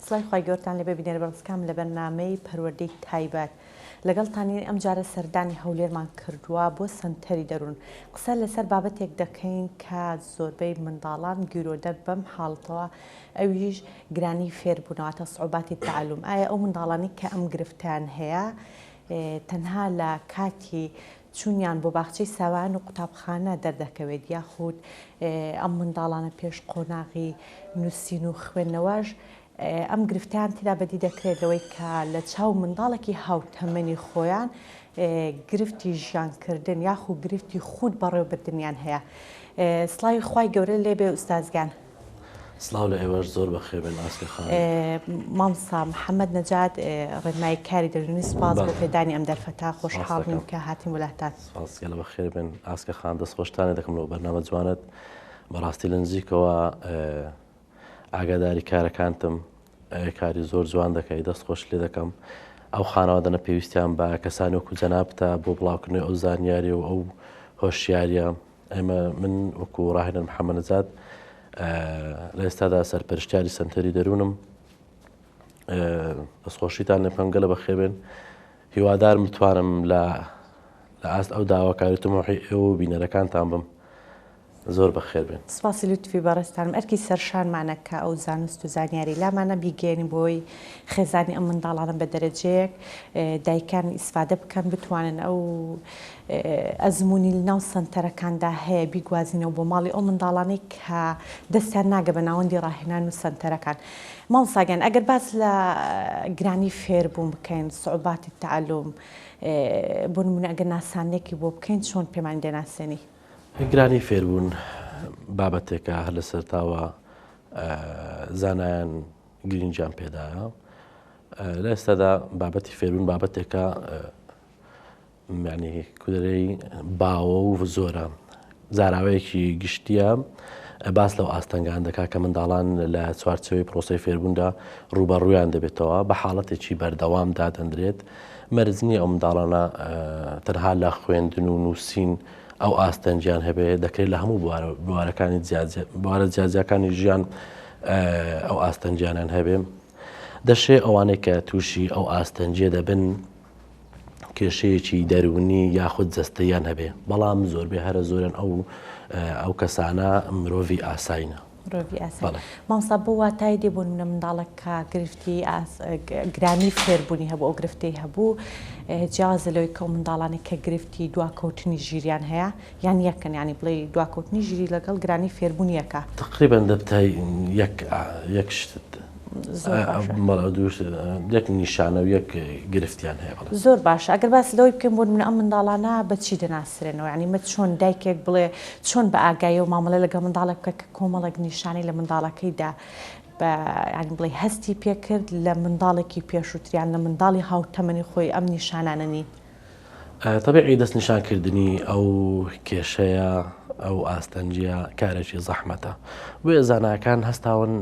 سڵای خوای گەورتان لێبێ بینەرە بەڕێزکام لە بەرنامەی پەروەردەی تایبەت لەگەڵتانین ئەمجارە سەردانی هەولێرمان کردووە بۆ سەنتەری دەروون قسە لەسەر بابەتێک دەکەین کە زۆربەی منداڵان گیرۆدە بەم حاڵەتەوە ئەویش گرانی فێربوونە واتە صعوباتی تعلم ئایا ئەو منداڵانەی کە ئەم گرفتیان هەیە تەنها لە کاتی چوونیان بۆ باخچەی ساوایان و قوتابخانە دەردەکەوێت یاخود ئەم منداڵانە پێش قۆناغی نووسین و خوێندنەوەش ئەم گرفتیان تێدا بەدی دەکرێت لەوەی کە لە چاو منداڵێکی هاوتەمەنی خۆیان گرفتی ژیانکردن یاخو گرفتی خود بەڕێوەبردنیان هەیە. سڵاوی خوای گەورە لێبێ ئوستازگیان. سڵاو لە ئێوەش زۆر بەخێر بێن ئاسکە خانم. مامۆستا محەمەد نەجات ڕێنمایی کاری دەروونی سوپاس بۆ پێدانی ئەم دەرفەتە خۆشحاڵ بووین کە هاتین بۆ لاتان. سوپاس گەلە بەخێر بێن ئاسکە خان دەست خۆشتانێ دەکەم لەو بەرنامە جوانەت بەڕاستی لە نزیکەوە ئاگاداری کارەکانتم کاری زۆر جوان دەکەی دەست خۆش لێ دەکەم ئەو خانەوادەنە پێویستیان بە کەسانی وەکو جەنابتە بۆ بڵاوکردنەوەی ئەو زانیاری و ئەو هۆشیاریە ئێمە من وەکو ڕاهێنەر محەممەد نەجات لە ئێستادا سەرپەرشتیاری سنتەری دەروونم دەستخۆشیتان لێ بکەم گەلە بەخێبێن هیوادارم بتوانم لە لە ئاست ئەو داواکاری تموحی ئێوە و بینەرەکانتان بم زۆر بەخێر بێن. سپاسی لوتفی بەڕێزتانم ئەرکی سەرشانمانە کە ئەو زانست و زانیاری لامانە بیگەیەنین بۆی خێزانی ئەم منداڵانە بە دەرەجەیەک دایکان ئیسفادە بکەن بتوانن ئەو ئەزموونی لەناو سەنتەرەکاندا هەیە بیگوازینەوە بۆ ماڵی ئەو منداڵانەی کە دەستیان ناگە بە ناوەندی ڕاهێنان و سەنتەرەکان. مامۆستا گیان ئەگەر باس لە گرانی فێربوون بکەین، صعوبات التعلم، بۆ نموونە ئەگەر ناساندنێکی بۆ بکەین چۆن پێمانی دەناسێنی؟ گرانی فێربوون بابەتێکە هەر لە سەرتاوە زانایان گرنگیان پێدایە. لە ئێستادا بابەتی فێربوون بابەتێکە یانی کودەرەی باوە و زۆرە زاراوەیەکی گشتیە باس لەو ئاستەنگان دەکات کە منداڵان لە چوارچەوەی پرۆسی فێربووندا ڕووبەڕوویان دەبێتەوە بە حاڵەتێکی بەردەوام دادەندرێت مەرج نییە ئەو منداڵانە تەنها لە خوێندن و نووسین ئەو ئاستەنگیان هەبێ دەکرێت لە هەموو بوارەکانی بوارە جیاجیاکانی ژیان ئەو ئاستەنگیانیان هەبێ دەشێ ئەوانەی کە تووشی ئەو ئاستەنگیە دەبن کێشەیەکی دەروونی یاخود جەستەییان هەبێ، بەڵام زۆربەی هەرە زۆریان ئەو ئەو کەسانە مرۆڤی ئاسایینە. مرۆڤی ئاسایی. بەڵێ. مامۆستا بۆ واتای دێ بۆ نمونە منداڵێک کە گرفتی گرانی فێربوونی هەبوو ئەو گرفتەی هەبوو جیاوازە لەوەی کە ئەو منداڵانەی کە گرفتی دواکەوتنی ژیریان هەیە یان یەکن یانی بڵێی دواکەوتنی ژیری لەگەڵ گرانی فێربوون یەکە؟ تقریبا دەبتە یەک یەک شت. زۆر باشە. بەڵێ دوو شت یەک نیشانە و یەک گرفتیان هەیە بەڵێ. زۆر باشە ئەگەر باس لەوەی بکەین بۆ نمونە ئەم منداڵانە بە چی دەناسرێنەوە یانی مە چۆن دایکێک بڵێ چۆن بە ئاگاییەوە مامەڵە لەگەڵ منداڵێک بکە کە کۆمەڵێک نیشانەی لە منداڵەکەیدا بە یانی بڵێ هەستی پێکرد لە منداڵێکی پێشووتریان لە منداڵی هاوتەمەنی خۆی ئەم نیشانانە نین؟ تەبیعی دەستنیشان کردنی ئەو کێشەیە ئەو ئاستەنگیە کارێکی زەحمەتە بۆیە زاناکان هەستاون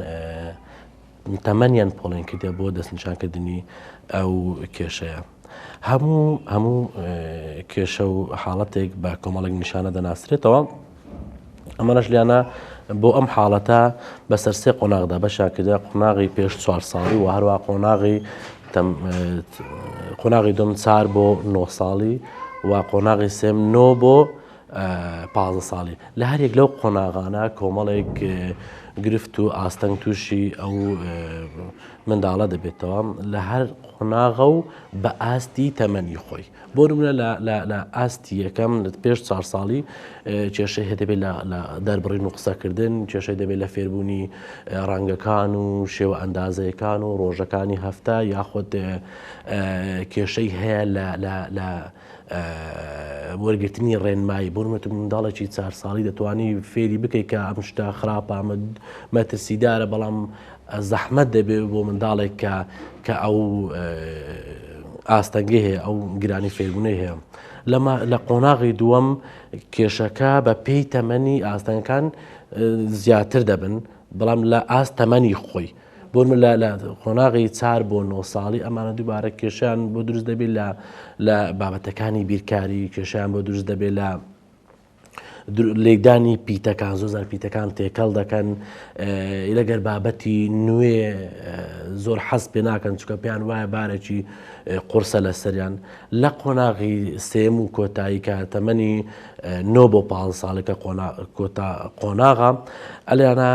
تەمەنیان پۆڵێن کردە بۆ دەستنیشانکردنی ئەو کێشەیە هەموو هەموو کێشە و حاڵەتێک بە کۆمەڵێک نیشانە دەناسرێتەوە ئەمەش لیانە بۆ ئەم حاڵەتە بەسەر سێ قۆناغدا بەشیان کردە قۆناغی پێش چوار ساڵی و هەروە قۆناغی قۆناغی دوم چار بۆ نۆ ساڵی و قۆناغی سێم نۆ بۆ پازە ساڵی لە هەرێک لەو قۆناغانە کۆمەڵێک گرفت و ئاستەنگ تووشی ئەو منداڵە دەبێتەوە لە هەر قۆناغە و بە ئاستی تەمەنی خۆی بۆ نمونە لە لە لە ئاستی یەکەم لە پێش چار ساڵی کێشەی هەیە دەبێت لە لە دەربڕین و قسەکردن کێشەی دەبێت لە فێربوونی ڕەنگەکان و شێوە ئەندازەیەکان و ڕۆژەکانی هەفتە یاخود کێشەی هەیە لە لە لە وەرگرتنی ڕێنمایی بۆ نمونە منداڵێکی چار ساڵی دەتوانی فێری بکەیت کە ئەم شتە خراپە ئەمە مەترسیدارە بەڵام زەحمەت دەبێت بۆ منداڵێک کە کە ئەو ئاستەنگی هەیە ئەو گرانی فێربوونەی هەیە لەمە لە قۆناغی دووەم کێشەکە بە پێی تەمەنی ئاستەنگەکان زیاتر دەبن بەڵام لە ئاست تەمەنی خۆی بۆ من لە قۆناغی چار بۆ نۆ ساڵی ئەمانە دووبارە کێشیان بۆ دروست دەبێت لە لە بابەتەکانی بیرکاری کێشیان بۆ دروست دەبێت لە. لێکدانی پیتەکان زۆر زار پیتەکان تێکەڵ دەکەن لەگەر بابەتی نوێ زۆر حەز پێ ناکەن چکە پێیان وایە بارێکی قورسە لەسەریان لە قۆناغی سێم و کۆتایی کە تەمەنی نۆ بۆ پ ساڵێکە کۆتا قۆناغا ئەلیانە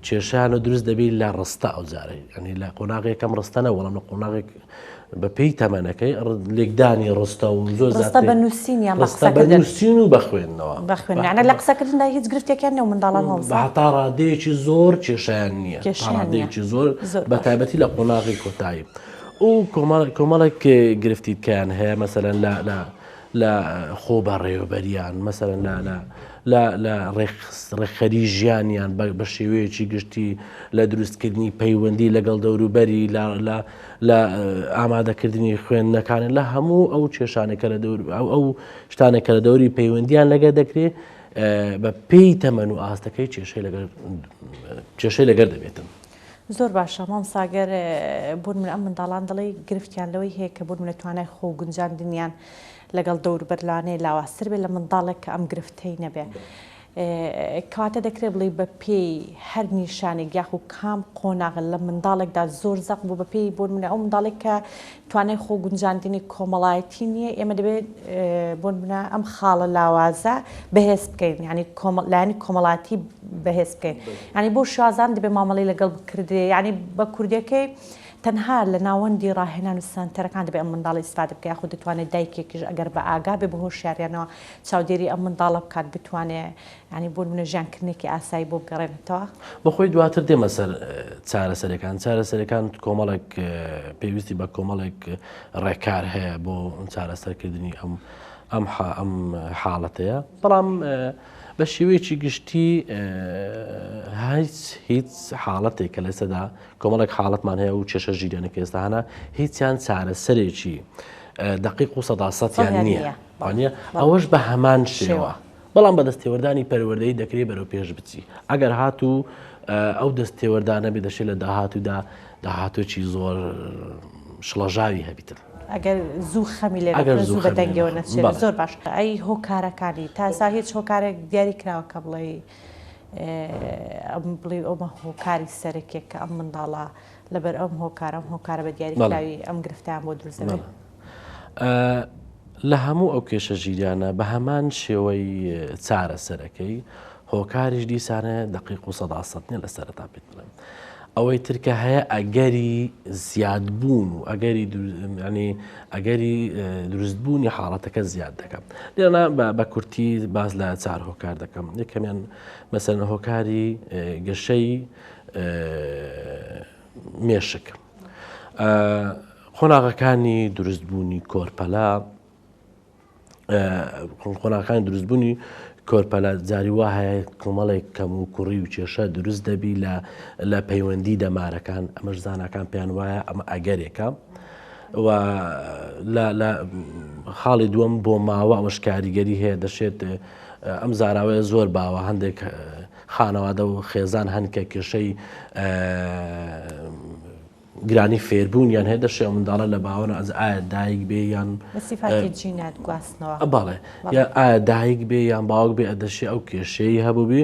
کێشیانە دروست دەبی لە ڕستە ئەو جارەی ینی لە قۆناغێکەم ڕستەنە وەڵام لە قۆناغێک بە پێی تەمەنەکەی لێکدانی ڕستە و زۆر ڕستە بە نووسین یان بە ڕستە بە قسەکردن نووسین و بە خوێندنەوە بە خوێندنەوە یعنی لە قسەکردندا هیچ گرفتێکیان نییە و منداڵان مامۆستا هەتا ڕادەیەکی زۆر کێشەیان نییە تا کێشەیان نییە ڕادەیەکی زۆر زۆر بە باش تایبەتی لە قۆناغی کۆتایی و کۆمەڵ کۆمەڵێک گرفتی تکەیان هەیە مەسەلەن لە لە لە خۆ بەڕێوەبەریان مەسەلەن لە لە لە لە ڕێکخەری ژیانیان بە شێوەیەکی گشتی لە دروستکردنی پەیوەندی لەگەڵ دەوروبەری لە لە لە ئامادەکردنی خوێندنەکان لە هەموو ئەو کێشانێک کە لە دەور ئەو ئەو شتانێک کە لە دەوری پەیوەندیان لەگەر دەکرێت بە پێی تەمەن و ئاستەکەی کێشەی لەگەر کێشەی لەگەر دەبێتن. زۆر باشە مامۆستا گەر بۆ نمونە ئەم منداڵان دەڵێی گرفتیان لەوەی هەیە کە بۆ نمونە توانای خۆ گونجاندنیان لەگەڵ دەوروبەر لەوانەیە لاوازتر بێت لە منداڵێک کە ئەم گرفتەی نەبێ کەواتە دەکرێت بڵێی بە پێی هەر نیشانێک یاخو کام قۆناغ لە منداڵێکدا زۆر زەق بوو بە پێی بۆ نمونە ئەو منداڵێک کە توانای خۆ گونجاندنی کۆمەڵایەتی نییە ئێمە دەبێت بۆ نمونە ئەم خاڵە لاوازە بەهێز بکەین یعنی لایەنی کۆمەڵاتی بەهێز بکەین یعنی بۆ شازان دەبێت مامەڵەی لەگەڵ بکردرێ یعنی بە کوردەکەی تەنها لە ناوەندی ڕاهێنان و سەنتەرەکان دەبێت ئەم منداڵی ئیسفادە بکە یاخود دەتوانێت دایکێکیش ئەگەر بە ئاگا بێ بە هۆشیاریانەوە چاودێری ئەم منداڵە بکات بتوانێ یانی بۆ نمونە ژیانکردنێکی ئاسایی بۆ بگەڕێنێتەوە. بەخۆی دواتر دێمە سەر چارەسەرەکان چارەسەرەکان کۆمەڵێک پێویستی بە کۆمەڵێک ڕێکار هەیە بۆ چارەسەرکردنی ئەم ئەم ئەم حاڵەتەیە بەڵام بە شێوەیەکی گشتی هیچ هیچ حاڵەتێک کە لەسەدا کۆمەڵێک حاڵەتمان هەیە و کێشە ژیرانەکە ئێستا هەنا هیچیان چارەسەرێکی دقیق و سەدا سەدیان نییە وانە ئەوەش بە هەمان شێوە بەڵام بە دەستێوەردانی پەروەردەیی دەکرێت بەرەو پێش بچی ئەگەر هاتوو ئەو دەستێوەردانە بێ دەشێت لە داهاتوودا داهاتوێکی زۆر شڵەژاوی هەبیتن. ئەگەر زوو خەمی لێ ئەگەر نەخورێ زوو زوو بە خەمی لێ دەنگەوە نەخورێ نەچێت بەڵێ. زۆر باش ئەی هۆکارەکانی تا ئێستا هیچ هۆکارێک دیاری کراوە کە بڵێی ئەم بڵێ ئەومە هۆکاری سەرەکیە کە ئەم منداڵە لەبەر ئەم هۆکارە ئەم هۆکارە بە دیاری بەڵێ. کراوی ئەم گرفتیان بۆ دروست دەبێت؟ بەڵێ. لە هەموو ئەو کێشە ژیریانە بە هەمان شێوەی چارەسەرەکەی هۆکاریش دیسانە دەقیق و سەدا سەد نیە لە سەرەتا پێت بڵێم ئەوەی ترکە هەیە ئەگەری زیادبوون و ئەگەری ینی ئەگەری دروستبوونی حاڵەتەکە زیاد دەکەم لێرە بە کورتی باس لە چار هۆکار دەکەم یەکەمیان مەسەن هۆکاری گەشەی مێشک قۆناغەکانی دروستبوونی کۆرپەلە قۆناغەکانی دروستبوونی کۆرپەلە جاری وا هەیە کۆمەڵێک کەم و کوڕی و کێشە دروست دەبی لە لە پەیوەندی دەمارەکان ئەمەش زاناکان پێیان وایە ئەمە ئەگەرێکە و لە خاڵی دووەم بۆ ماوە ئەوەش کاریگەری هەیە دەشێت ئەم زاراوەیە زۆر باوە هەندێک خانەوادە و خێزان هەن کە کێشەی گرانی فێربوونیان هەیە دەشێ ئەو منداڵە لە باوەنە ئەز ئایا دایک بێ یان بە سیفاتی جینات گواستنەوە بەڵێ یا ئایا دایک بێ یان باوک بێ ئەدەشێ ئەو کێشەی هەبووبی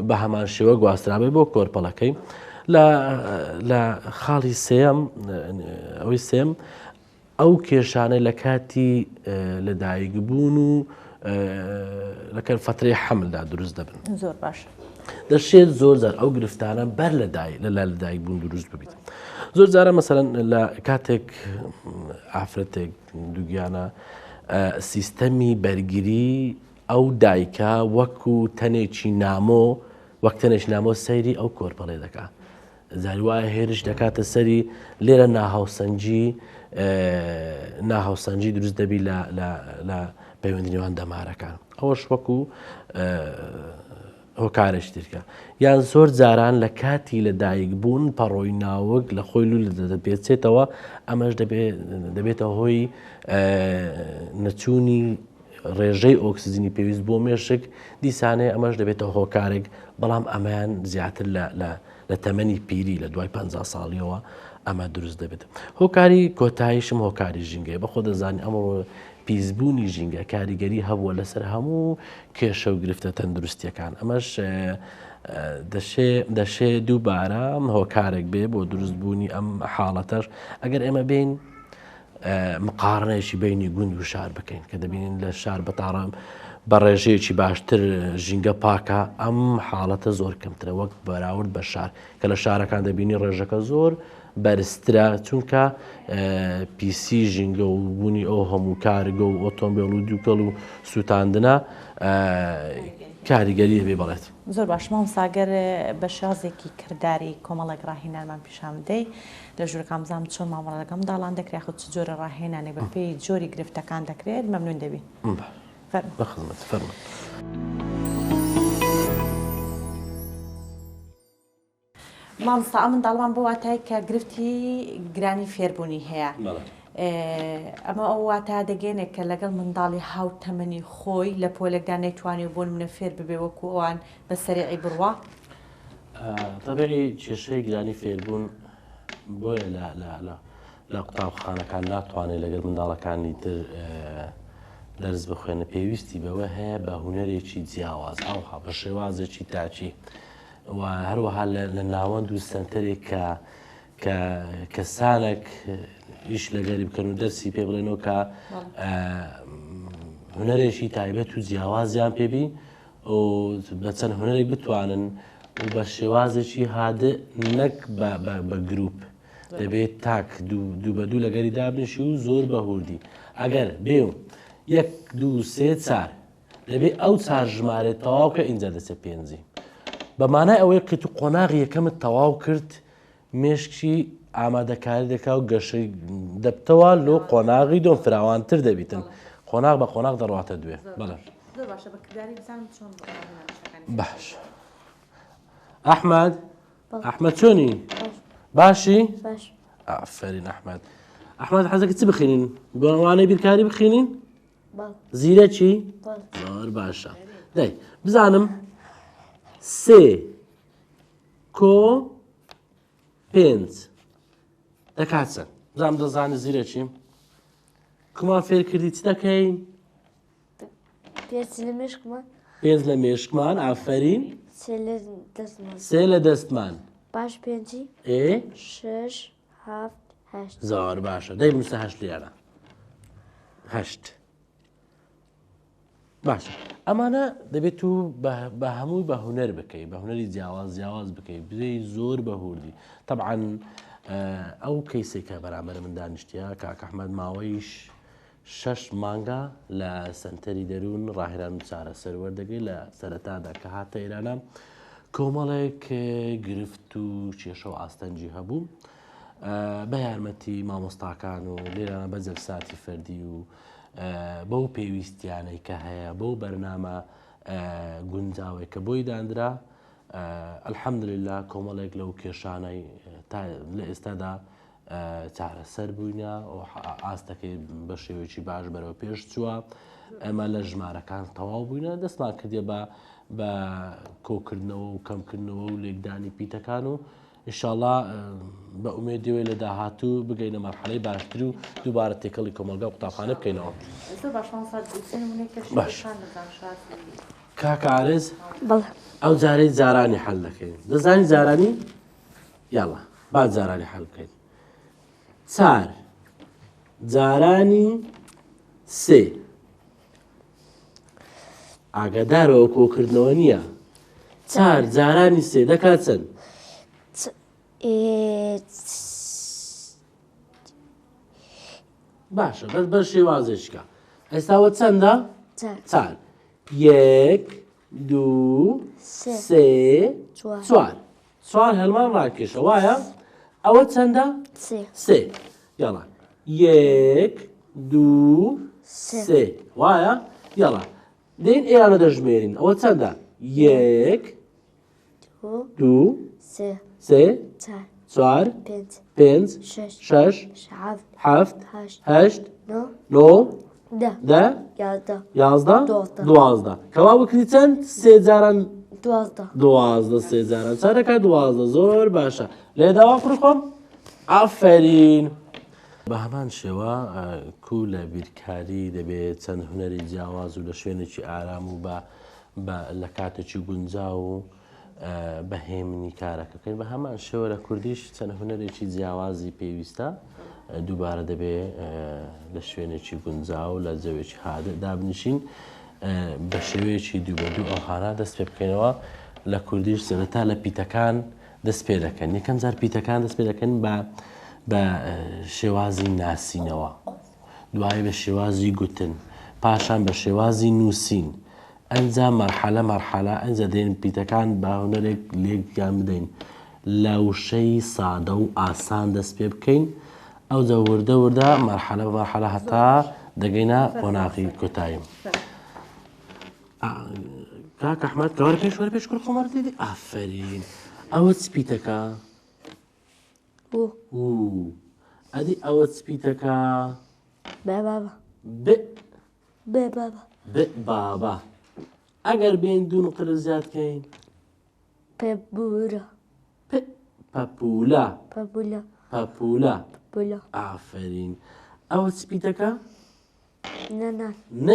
بە هەمان شێوە گواسترابێ بۆ کۆرپەڵەکەی لە لە خاڵی سێم ئەوەی سێم ئەو کێشانەی لە کاتی لەدایکبوون و لەکەر فترەی حەملدا دروست دەبن. زۆر باشە. دەشێت زۆر جار ئەو گرفتانە بەر لە دای لە لەدایک بوون دروست ببیت. زۆر جارە مەسەلەن لە کاتێک ئافرەتێک دووگیانە سیستەمی بەرگری ئەو دایکە وەکو تەنێکی نامۆ وەک تەنێکی نامۆ سەیری ئەو کۆرپەڵێ دەکا. جاری وایە هێرش دەکاتە سەری لێرە ناهاوسەنگی ناهاوسەنگی دروست دەبی لە لە پەیوەندی نێوان دەمارەکان ئەوەش وەکو هۆکارێکی ترکە یان زۆر جاران لە کاتی لە دایک بوون پەڕۆی ناوک لە خۆی لول دەپێچێتەوە ئەمەش دەبێتە هۆی نەچوونی ڕێژەی ئۆکسجینی پێویست بۆ مێشک دیسانەیە ئەمەش دەبێتە هۆکارێک بەڵام ئەمەیان زیاتر لە لە لە تەمەنی پیری لە دوای 50 ساڵیەوە ئەمە دروست دەبێت هۆکاری کۆتاییشم هۆکاری ژینگەیە بەخۆ دەزانی ئەمڕۆ پیسبوونی ژینگە کاریگەری هەبووە لەسەر هەموو کێشە و گرفتە تەندروستیەکان ئەمەش دەشێ دەشێ دووبارە هۆکارێک بێ بۆ دروستبوونی ئەم حاڵەتەش ئەگەر ئێمە بین مقارنەیەکی بینی گوند و شار بکەین کە دەبینین لە شار بەتاڕام بە ڕێژەیەکی باشتر ژینگە پاکە ئەم حاڵەتە زۆر کەمترە وەک بەراورد بە شار کە لە شارەکان دەبینی ڕێژەکە زۆر بەرزترە چونکە پیسی ژینگە و بوونی ئەو هەموو کارگە و ئۆتۆمبێل و دووکەڵ و سووتاندنە کاریگەری هەبێ بەڵێت. زۆر باش مامۆستا گەر بە شێوازێکی کرداری کۆمەڵێک ڕاهێنانمان پیشان بدەی لە ژوورەکان بزانم چۆن مامەڵە لەگەڵ منداڵان دەکرێت یاخود چ جۆرە ڕاهێنانێک بە پێی جۆری گرفتەکان دەکرێت مەمنون دەبین. فەرموو. بە خزمەت فەرموو. مامۆستا ئەم منداڵمان بۆ واتای کە گرفتی گرانی فێربوونی هەیە ئەمە ئەو واتا دەگەێنێک کە لەگەڵ منداڵی هاوتەمەنی خۆی لە پۆلێکدا نەیتوانی و بۆ منە فێر ببێ وەکو ئەوان بە سەریعی بڕوا تەبعی کێشەی گرانی فێربوون بۆیە لە لە لە لە قوتابخانەکان ناتوانێت لەگەڵ منداڵەکانی تر دەرس بخوێنە پێویستی بەوە هەیە بە هوەرێکی جیاواز ئەوها بە شێوازێکی تاکی و هەروەها لە ناوەند و سەنتەرێک کە کە کەسانێک ئیش لەگەری بکەن و دەرسی پێ بڵێنەوە کە هونەرێکی تایبەت و جیاوازیان پێبی و بە چەند هونەرێک بتوانن و بە شێوازێکی هادئ نەک بە گروپ دەبێت تاک دوو بە دوو لەگەری دابنیشی و زۆر بە هوردی ئەگەر بێ و یەک دوو سێ چار دەبێ ئەو چار ژمارەیە تەواو کە ئینجا دەچێ پێنجی بە مانای ئەوەیە کە تو قۆناغی یەکەمت تەواو کرد مێشکی ئامادەکاری دەکا و گەشەی دەبتەوە لۆ قۆناغی دۆم فراوانتر دەبیتن قۆناغ بە قۆناغ دەڕاتە دوێ بەڵێ باش ئەحمد ئەحمد چۆنی باشی ئافرین ئەحمد ئەحمد حەزەکە چ بخینین بۆوانەی بیرکاری بخینین زیرەکی زۆر باشە دەی بزانم سێ کۆ پێنج دەکات چەند بزانم دەزانانی زیرەکی کومان فێرکردی چ دەکەین پێنج لە مێشکمان پێنج لە مێشکمان ئافرین سێ لە دەستمان پاش پێنجی ئێ شش هەفت هەشت زۆر باشە دەی بنووسە هەشت لێرە هەشت باشە ئەمانە دەبێت و بە هەمووی بە هوەر بکەی بە هوەری جیاواز جیاواز بکەی بێ زۆر بە هوردی طبعا ئەو کەیسێکە بەرامبەر من دانیشتە کاک ئەحمد ماوەیش شەش مانگە لە سەنتەری دەروون ڕاهێنان و چارەسەر وەردەگرێت، لە سەرەتادا کە هاتە ئێرانە کۆمەڵێک گرفت و کێشە و ئاستەنگی هەبوو بە یارمەتی مامۆستاکان و لێرانە بە جەلساتی فەردی و بەو پێویستیانەی کە هەیە بەو بەرنامە گونجاوەی کە بۆی دانرا الحمدلله کۆمەڵێک لەو کێشانەی تا لە ئێستادا چارەسەر بووینە و ئاستەکەی بە شێوەیەکی باش بەرەو پێش چووە ئەمە لە ژمارەکان تەواو بووینە دەستمان کردیە بە بە کۆکردنەوە و کەمکردنەوە و لێکدانی پیتەکان و ئیشاڵا بە ئومێدیەوەی لە داهاتوو بگەینە مەرحەلەی باشتر و دووبارە تێکەڵی کۆمەڵگا و قوتابخانە بکەینەوە. باش کاکە ئارێز ئەو جارەی جارانی حەل دەکەین دەزانی جارانی یاڵا با جارانی حەل بکەین چار جارانی سێ ئاگادارەوە کۆکردنەوە نییە چار جارانی سێ دەکات چەند باشە بەس بەر شێوازێکە ئێستاوە چەندە چار یەک دوو سێ چوار چوار هێڵمان ڕاکێشە وایە ئەوە چەندە سێ یاڵا یەک دوو سێ وایە یاڵا دێن ئێرانە دەژمێرین ئەوە چەندە یەک دوو سێ چوار پێنج شەش حەفت هەشت نۆ دە یازدە دوازدە کەوا بکری چەند سێ جاران دوازدە سێ جاران چارەکە دوازدە زۆر باشە لێ داوا کوڕی خۆم ئافرین. بە هەمان شێوە کو لە بیرکاری دەبێ چەند هونەری جیاواز و لە شوێنێکی ئارام و بە بە لە کاتێکی گونجاو و بە هێمنی کارەکە بکەین، بە هەمان شێوە لە کوردیش چەند هونەرێکی جیاوازی پێویستە دووبارە دەبێ لە شوێنێکی گونجاو لە جەوێکی هادئ دابنیشین بە شێوەیەکی دوو بە دوو ئەوهانە دەست پێ بکەینەوە لە کوردیش سەرەتا لە پیتەکان دەست پێ دەکەن یەکەم جار پیتەکان دەست پێ دەکەن بە بە شێوازی ناسینەوە دوایی بە شێوازی گوتن پاشان بە شێوازی نووسین ئەنجا مەرحەلە مەرحەلە ئەنجا دێن پیتەکان بە هونەرێک لێکیان بدەین لە وشەی سادە و ئاسان دەست پێ بکەین ئەوجا وردە وردە مەرحەلە بە مەرحەلە هەتا دەگەینە قۆناغی کۆتایی. کاک ئەحمەد کەوەرە پێش وەرە پێش کوڕ خۆمەر دیدی ئافەرین ئەوە چ پیتەکە و ئەدی ئەوە چ پیتەکە بێ بابا ب بێ بابا ب بابا ئەگەر بێن دوو نقطە لە زیاد کەین پەپوورە پ پەپوولە پەپوولە پەپوولە پەپوولە ئافەرین ئەوە چ پیتەکە نەنان ن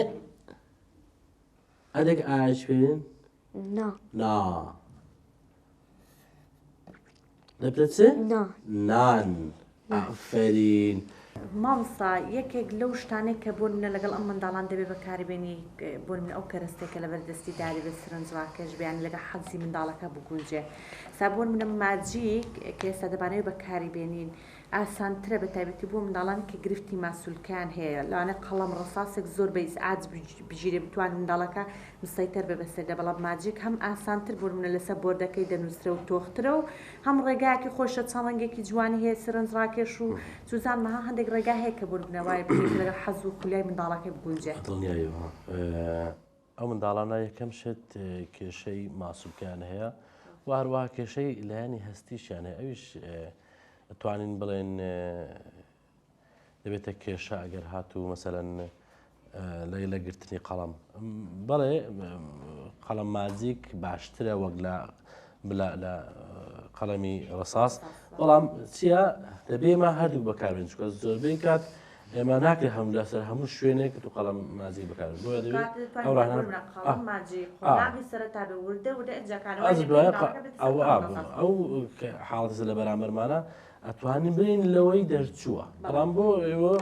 ئەدێک ئاش پێن نا نا دەبێتە چ؟ نا. نان. ئافەرین. مامۆستا یەکێک لەو شتانەی کە بۆ نمونە لەگەڵ ئەم منداڵان دەبێ بەکاری بێنی بۆ نمونە ئەو کەرەستەی کە لەبەر دەستی داری بێ سرنج ڕاکێش بێ یانی لەگەڵ حەزی منداڵەکە بگونجێ سا بۆ نمونە ماجیک کە ئێستا دەمانەوێ بەکاری بێنین ئاسانترە بە تایبەتی بۆ منداڵانی کە گرفتی ماسولکەیان هەیە لەوانەیە قەڵەم ڕەساسێک زۆر بە ئیزعاج بگیرێ بتوان منداڵەکە مسەیتەر بێ بەسەردا بەڵام ماجیک هەم ئاسانتر بۆ نمونە لەسەر بۆردەکەی دەنووسرێ و تۆخترە و هەم ڕێگایەکی خۆشە چەند ڕەنگێکی جوانی هەیە سەرنج ڕاکێش و چوزانم ها هەندێک ڕێگا هەیە کە بۆ نمونە وای بکەیت کە لەگەڵ حەز و خولیای منداڵەکەی بگونجێ. دڵنیایەوە ئەو منداڵانە یەکەم شت کێشەی ماسولکەیان هەیە و هەروەها کێشەی لایەنی هەستیشیان هەیە ئەویش توانین بڵێن دەبێتە کێشە ئەگەر هاتوو مەسەلەن لە لە گرتنی قەڵەم بەڵێ قەڵەم ماجیک باشترە وەک لە لە قەڵەمی ڕساس بەڵام چییە دەبێ مە هەردوو بەکاربێن چکە زۆربەی کات ئێمە ناکرێت هەم لەسەر هەموو شوێنێک تو قەڵەم ماجیک بەکار بۆیە دەبێت ئەو ڕاهێنان ئەو حاڵەتە لە بەرامبەرمانە ئەتوانین بڵێین لەوەی دەرچووە بەڵام بۆ ئێوە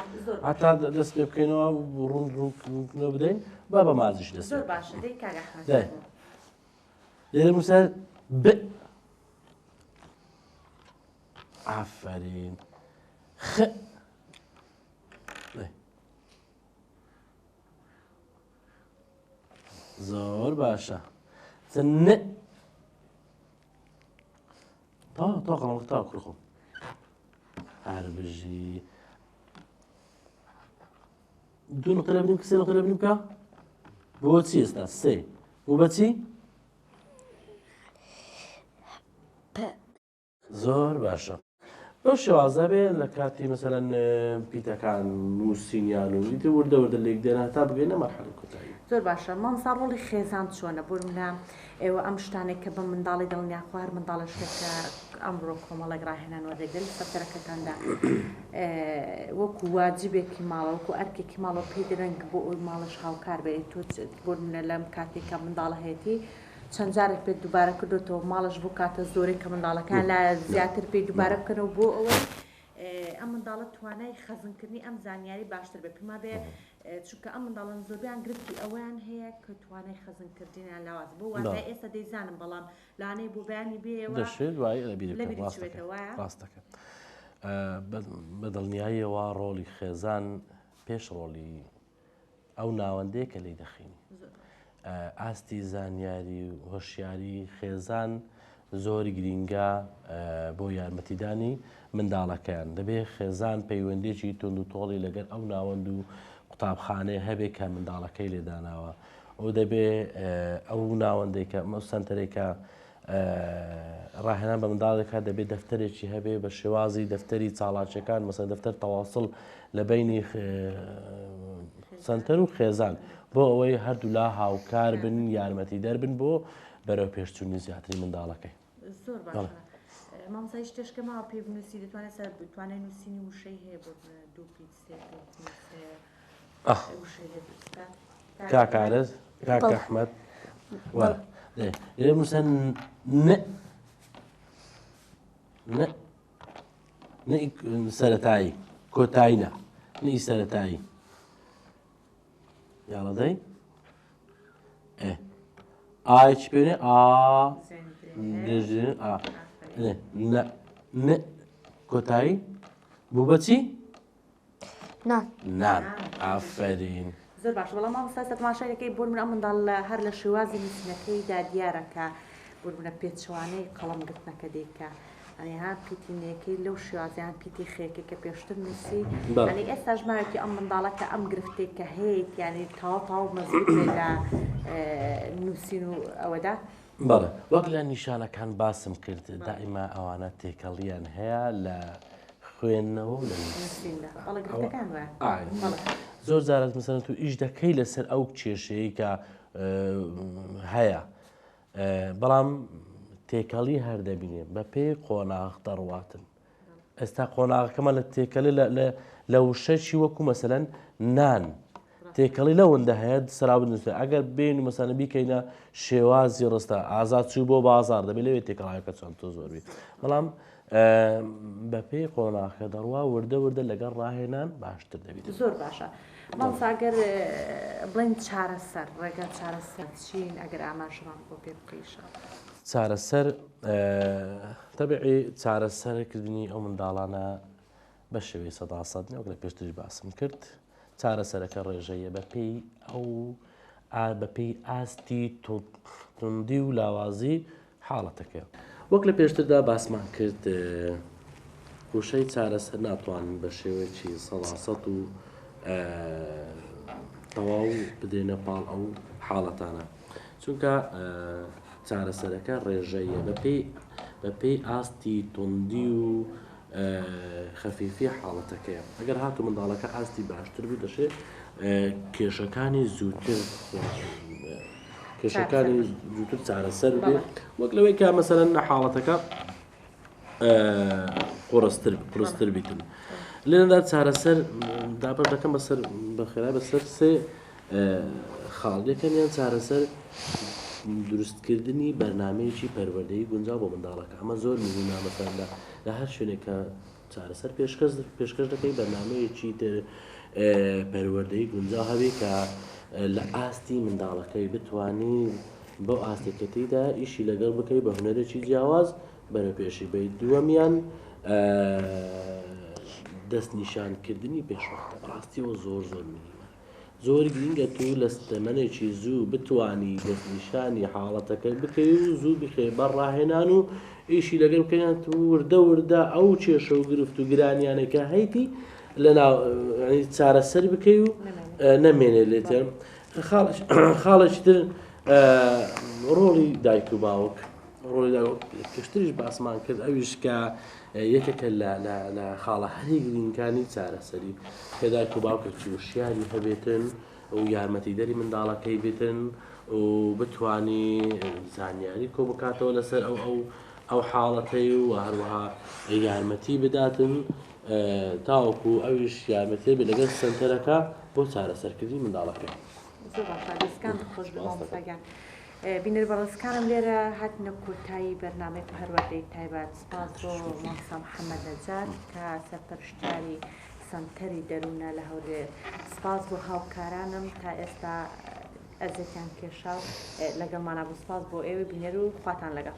هەتا دەست پێ بکەینەوە ڕوون ڕوونکردنەوە بدەین با بە مازیش دەست زۆر باشە دەی کاک ئەحمەد دەی لێرە نووسەر ب ئافەرین خ زۆر باشە ن تا تا قەڵەمەکە تا کوڕ خۆم هەر بژی دوو نقطە لە بنیم سێ نقطە لە بنیم بکە بۆ چی ئێستا سێ بۆ بەچی زۆر باشە بەو شێوازە بێ لە کاتی مەسەلەن پیتەکان نووسینیان و ئیتر وردە وردە لێک دێن هەتا بگەینە مەرحەلەی کۆتایی. زۆر باشە مامۆستا ڕۆڵی خێزان چۆنە بۆ نمونە ئێوە ئەم شتانەی کە بە منداڵی دەڵێن یاخوا هەر منداڵە شتێک کە ئەمڕۆ کۆمەڵێک ڕاهێنان وەردەگرن لە سەنتەرەکەتاندا وەکو واجبێکی ماڵە وەکو ئەرکێکی ماڵەوە پێی دەدەن بۆ ئەوەی ماڵەش هاوکار بێت تۆ بۆ نمونە لەم کاتێک کە منداڵە هەیەتی چەند جارێک پێت دووبارە کردۆتەوە ماڵش بۆ کاتە زۆرەی کە منداڵەکان لا زیاتر پێی دووبارە بکەنەوە بۆ ئەوەی ئەم منداڵە توانای خەزنکردنی ئەم زانیاری باشتر بێ پێما بێ چونکە ئەم منداڵان زۆربیان گرفتی ئەوەیان هەیە کە توانای خەزنکردنیان لاواز بۆ واتای ئێستا دەیزانم بەڵام لانەی بۆ بەیانی بێەوە دەشێت وای لەبیری لەبیری چوێتەوە ڕاستەکە بە دڵنیاییەوە ڕۆڵی خێزان پێش ڕۆڵی ئەو ناوەندەیە کە لێی دەخینی. ئاستی زانیاری و هۆشیاری خێزان زۆر گرینگە بۆ یارمەتیدانی منداڵەکەیان. دەبێ خێزان پەیوەندیی توند و تۆڵی لەگەر ئەو ناوەند و قوتابخانەیە هەبێ کە منداڵەکەی لێ داناوە. ئەو دەبێ ئەو ناوەندێک کە ئەو سەنتەرێک کە ڕاهێنان بە منداڵ دەکات دەبێت دەفتەرێکی هەبێ بە شێوازی دەفتەری چاڵاکیەکان مەسەن دەفتەر تەواصل لە بینی سنتەر و خێزان بۆ ئەوەی هەردوولا هاوکار بن یارمەتی دەربن بۆ بەرەو پێشچوونی زیاتری منداڵەکەی زۆر باشە. مامۆستا هیچ شتێکە ماوە پێی بنووسی دەتوانێت سەر توانای نووسینی وشەی هەیە بۆ دوو پیت سێ پیت نووسێ وشەی لێ دروست بکات کاک ئارەز کاک ئەحمەد وەرە لێرە بنووسە ن ن ن سەرەتایی کۆتایی نا نی سەرەتایی یاڵە دەی ئێ ئای چی پێێ ئا ئا نە نە کۆتایی بوو بەچی نان نان ئافرین زۆر باشە بەڵام مامۆستا ئێستا تەماشای دەکەی بۆ نمونە ئەم منداڵ هەر لە شێوازی نووسینەکەیدا دیارە کە بۆ نمونە پێچەوانەی قەڵەم گرتنەکە دەیکا یانی ها پیتی نێکەی لەو شێوازە یان پیتی خێکەی کە پێشتر نووسی بەڵێ. یانی ئێستاش ماوێتی ئەم منداڵە کە ئەم گرفتێک کە هەیەی یانی تەواو تەواو مەزبووت بێ لە نووسین و ئەوەدا. بەڵێ وەک لە نیشانەکان باسم کرد دائیما ئەوانە تێکەڵیان هەیە لە خوێندنەوە و لە نووسیندا. بەڵێ گرفتەکان وایە. بەڵێ. زۆر جارەت مەسەلەن تۆ ئیش دەکەی لەسەر ئەو کێشەیە کە هەیە بەڵام تێکەڵی هەر دەبینێ بەپێی قۆناغ دەڕواتن ئێستا قۆناغەکەمان لە تێکەڵی لە وشەی وەکو مەسەلەن نان تێکەڵی لەوەندە هەیە سەرا بنووسێ ئەگەر بین و مەسەلەن بیکەینە شێوازی ڕستە ئازاد چوو بۆ بازار دەبێت لەوێ تێکەڵاوەکە چۆن تۆ زۆربی بەڵام بەپێی قۆناغەکە دەڕوا وردە وردە لەگەڵ ڕاهێنان باشتر دەبیت. زۆر باشە مامۆستا ئەگەر بڵێن چارەسەر ڕێگا چارەسەر چین ئەگەر ئاماژەمان بۆ پێ بکەی ئیشەڵا. چارەسەر تەبعی چارەسەرکردنی ئەو منداڵانە بە شێوەی سەدا سەد نیە وەک لە پێشتریش باسم کرد چارەسەرەکە ڕێژەیە بەپێی ئەو بەپێی ئاستی توندی و لاوازی حاڵەتەکەیە. وەک لە پێشتردا باسمان کرد وشەی چارەسەر ناتوانین بە شێوەیەکی سەداسەد و تەواو بدرێنە پاڵ ئەو حاڵەتانە چونکە چارەسەرەکە ڕێژەیە بەپێی بەپێی ئاستی توندی و خەفیفی حاڵەتەکەیە ئەگەر هاتو منداڵەکە ئاستی باشتر بوو دەشێ کێشەکانی زووتر کێشەکانی زووتر چارەسەر بێ وەک لەوەی کە مەسەلەن حاڵەتەکە قڕستر قڕستر بیتن لێرەدا چارەسەر دابەش دەکەم بەسەر بەخێرا بەسەر سێ خاڵ یەکەمیان چارەسەر دروستکردنی بەرنمەیەکی پەروەردەی گونجاو بۆ منداڵەکە ئەمە زۆر مهمە مەسەلەن لە لە هەر شوێنێک کە چارەسەر پێشکەش پێشکەش دەکەی بەرنمەیەکی تر پەروەردەی گونجاو هەبێ کە لە ئاستی منداڵەکەی بتانی بەو ئاستێک کە تێیدا ئیشی لەگەڵ بکەی بە هونەرێکی جیاواز بەرەو پێشی بەیت دووەمیان دەستنیشانکردنی پێشوەختە بەڕاستیەوە زۆر زۆر مهمە زۆر گرینگە تو لە تەمەنێکی زوو بتانی دەستنیشانی حاڵەتەکە بکەی و زوو بخێ بەر ڕاهێنان و ئیشی لەگەڵ بکەیان تو وردە وردە ئەو کێشە و گرفت و گرانیانەی کە هەیتی لە ناو چارەسەر بکەی و نەمێنێ لێتێن خاڵێکی تر ڕۆڵی دایک و باوک ڕۆڵی دایک پێشتریش باسمان کرد ئەویش کە یەکێکە لە لە خاڵە هەری گرینگانی چارەسەری کە دایک و باوکێکی وشیاری هەبێتن و یارمەتیدەری منداڵەکەی بێتن و بتانی زانیاری کۆ بکاتەوە لەسەر ئەو ئەو ئەو حاڵەتەی و هەروەها یارمەتی بداتن تاوەکو ئەویش یارمەتی بێت لەگەڵ سنتەرەکە بۆ چارەسەرکردنی منداڵەکەی. زۆر باشە دەستکانت خۆش بێ مامۆستا گیان. بینەر بەڕێزکانم لێرە هاتینە کۆتایی بەرنامەی پەروەردەی تایبەت سپاس بۆ مامۆستا محەممەد نەجات کە سەرپەرشتیاری سەنتەری دەروونە لە هەولێر سپاس بۆ هاوکارانم تا ئێستا ئەزیەتیان کێشا و لەگەڵمانە بوو سپاس بۆ ئێوەی بینەر و خواتان لەگەڵ.